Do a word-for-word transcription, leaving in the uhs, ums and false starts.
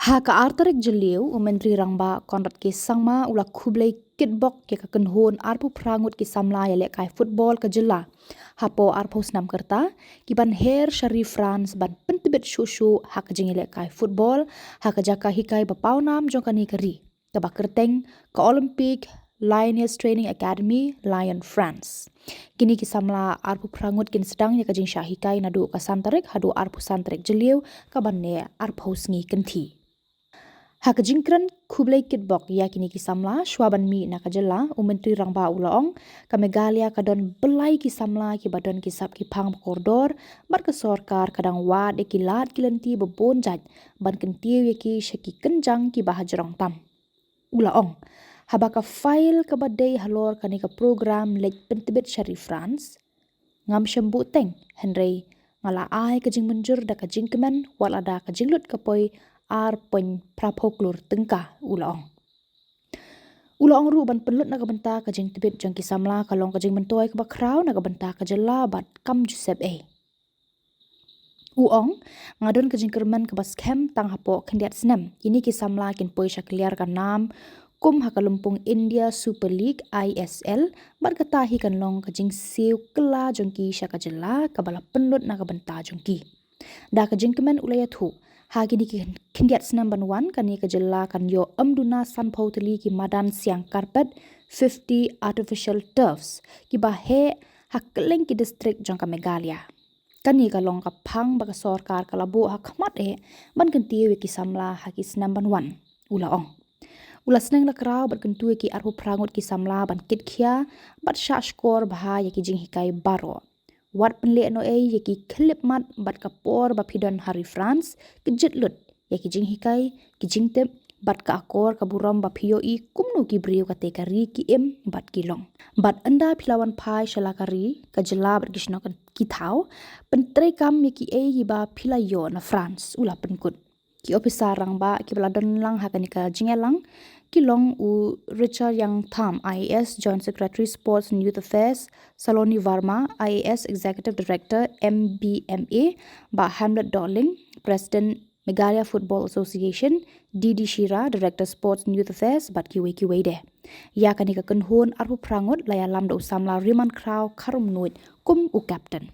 Ha ka ar tarik Jylliew, u Myntri Rangbah Conrad K Sangma u la khublei kitbok ïa ka kynhun arphew phra ngut ki samla ïalehkai football ka jylla hapoh arphew snem ka rta, ki ban her sha ri France ban pyntbit shuh shuh ha ka jingïalehkai football ha ka jaka hikai ba pawnam jong kane ka ri, kaba kyrteng ka Olympique Lyonnais Training Academy, Lyon, France. Kine ki samla arphew phra ngut kin sdang ïa ka jingshah hikai naduh ka san tarik haduh arphew san tarik Jylliew, kaba ne arphew sngi kynthih. Ha ka jingkren khublei kitbok ïa kine ki samla shuwa ban mih na ka jylla, u Myntri Rangbah u la ong, ka Meghalaya ka don blai ki samla kiba don ki sap ki phang ba kordor, bad ka sorkar ka dang wad ïa ki lad ki lynti ba bun jait ban kyntiew ïa ki sha ki kynjang kiba hajrong tam. U la ong, haba ka file kaba dei halor kane ka program leit pyntbit sha ri France, ngam shym buh teng, hynrei nga la ai ka jingmynjur da ka jingkmen, wat la da ka jinglut ka poi ar point phra phew klur tyngka, u la ong. U la ong ruh ban pynlut na ka bynta ka jingtbit jong ki samla ka long ka jingmyntoi kaba khraw na ka bynta ka jylla bad kam ju sep ei. U ong, nga don ka jingkyrmen kaba skhem tang hapoh khyndiat snem kine ki samla kin poi sha kliar ka nam kum ha ka lympung India Super League, I S L, bad kata hi kan long ka jingsiew kylla jong ki sha ka jylla kaba la pynlut na ka bynta jong ki. Da ka jingkmen u la ïathuh, ha kine ki khyndiat snem ban wan kane ka jylla kan ïoh ym duna sanphew tylli ki madan siang carpet, fifty artificial turfs, kiba heh ha kylleng ki district jong ka Meghalaya. Kane ka long ka phang ba ka sorkar ka la buh ha khmat eh ban kyntiew ïa ki samla ha ki snem ban wan, u la ong. U la sneng la kraw bad kyntu ïa ki arphew phra ngut ki samla ban kit khia bad shah shkor bha ïa ki jinghikai baroh. Wat pynleh noh ei ïa ki khyllipmat bad ka por ba phi don ha ri France, kjit lut ïa ki jinghikai, ki jingtip bad ka akor ka burom ba phi ïohi kumno ki briew kata ka ri ki im bad ki long. Bad ynda phi la wan phai sha la ka ri, ka jylla bad ki shnong ki thaw, pyntreikam ïa kiei kiba phi la ïoh na France, u la pynkut. Ki ophisar rangbah kiba la don lang ha kane ka jingïalang ki long u Richard Yang Tham, I A S, Joint Secretary, Sports and Youth Affairs, Saloni Verma, I A S, Executive Director, M B M A, Bah Hamlet Dohling, President, Meghalaya Football Association, D D Shira, Director, Sports and Youth Affairs, bad kiwei kiwei de. Ïa kane ka kynhun arphew phra ngut la ïalam da u samla Rimankhraw Kharumnuid kum u captain.